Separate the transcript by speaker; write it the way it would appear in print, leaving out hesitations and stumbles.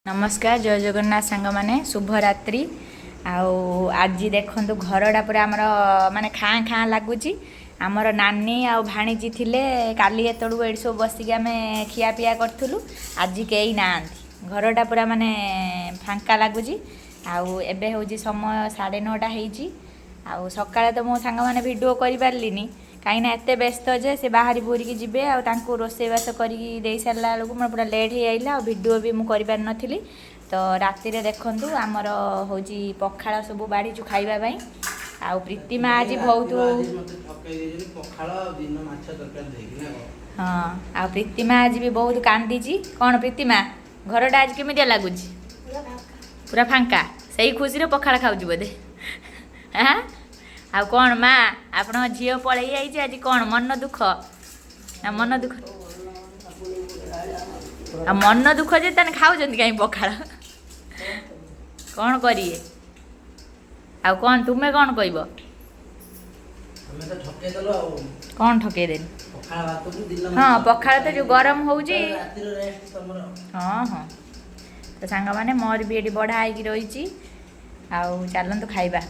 Speaker 1: ନମସ୍କାର, ଜୟ ଜଗନ୍ନାଥ ସାଙ୍ଗମାନେ, ଶୁଭରାତ୍ରି। ଆଉ ଆଜି ଦେଖନ୍ତୁ, ଘରଟା ପୁରା ଆମର ମାନେ ଖାଁ ଖାଁ ଲାଗୁଛି। ଆମର ନାନୀ ଆଉ ଭାଣିଜୀ ଥିଲେ କାଲି, ଏତେବେଳକୁ ଏଇଠି ସବୁ ବସିକି ଆମେ ଖିଆପିଆ କରିଥିଲୁ। ଆଜି କେହି ନାହାନ୍ତି, ଘରଟା ପୁରା ମାନେ ଫାଙ୍କା ଲାଗୁଛି। ଆଉ ଏବେ ହେଉଛି ସମୟ 9:30 ହେଇଛି। ଆଉ ସକାଳେ ତ ମୋ ସାଙ୍ଗମାନେ ଭିଡ଼ିଓ କରିପାରିଲିନି, କାହିଁକିନା ଏତେ ବ୍ୟସ୍ତ ଯେ ସେ ବାହାରି ବୁହୁରିକି ଯିବେ ଆଉ ତାଙ୍କୁ ରୋଷେଇବାସ କରିକି ଦେଇ ସାରିଲା ବେଳକୁ ମୋର ପୁରା ଲେଟ୍ ହେଇଯାଇଥିଲା ଆଉ ଭିଡ଼ିଓ ବି ମୁଁ କରିପାରିନଥିଲି। ତ ରାତିରେ ଦେଖନ୍ତୁ, ଆମର ହେଉଛି ପଖାଳ ସବୁ ବାଢ଼ିଛୁ ଖାଇବା ପାଇଁ। ଆଉ ପ୍ରୀତିମା ଆଜି ବହୁତ
Speaker 2: ମତେ ଠକେଇ ଦେଇଛନ୍ତି ପଖାଳ ଆଉ ଦିନ ମାଛ ତରକାରୀ ଦେଇକି, ନା କଣ?
Speaker 1: ହଁ, ଆଉ ପ୍ରୀତିମା ଆଜି ବି ବହୁତ କାନ୍ଦିଛି। କ'ଣ ପ୍ରୀତିମା, ଘରଟା ଆଜି କେମିତିଆ ଲାଗୁଛି? ପୁରା ଫାଙ୍କା। ସେଇ ଖୁସିରେ ପଖାଳ ଖାଉଛି ବୋଧେ। ଆଁ ଆଉ କ'ଣ ମା, ଆପଣଙ୍କ ଝିଅ ପଳେଇ ଯାଇଛି, ଆଜି କ'ଣ ମନ ଦୁଃଖ ନା? ମନ ଦୁଃଖ ଆଉ ମନ ଦୁଃଖ ଯେ ତାହେଲେ ଖାଉଛନ୍ତି କାହିଁ ପଖାଳ? କ'ଣ କରିବେ? ଆଉ କ'ଣ ତୁମେ କ'ଣ କହିବ?
Speaker 2: ଆମେ ତ ଠକେଇ ଦେଲୁ ଆଉ।
Speaker 1: କ'ଣ ଠକେଇ ଦେଲି?
Speaker 2: ପଖାଳ ଭାତକୁ ଦିନ
Speaker 1: ହଁ,
Speaker 2: ମାଛ।
Speaker 1: ପଖାଳ ତ ଯୋଉ ଗରମ ହଉଛି।
Speaker 2: ରାତିର ରେଷ୍ଟ ତମର।
Speaker 1: ହଁ, ତ ସାଙ୍ଗମାନେ, ମୋର ବି ଏଠି ବଢ଼ା ହେଇକି ରହିଛି। ଆଉ ଚାଲନ୍ତୁ ଖାଇବା।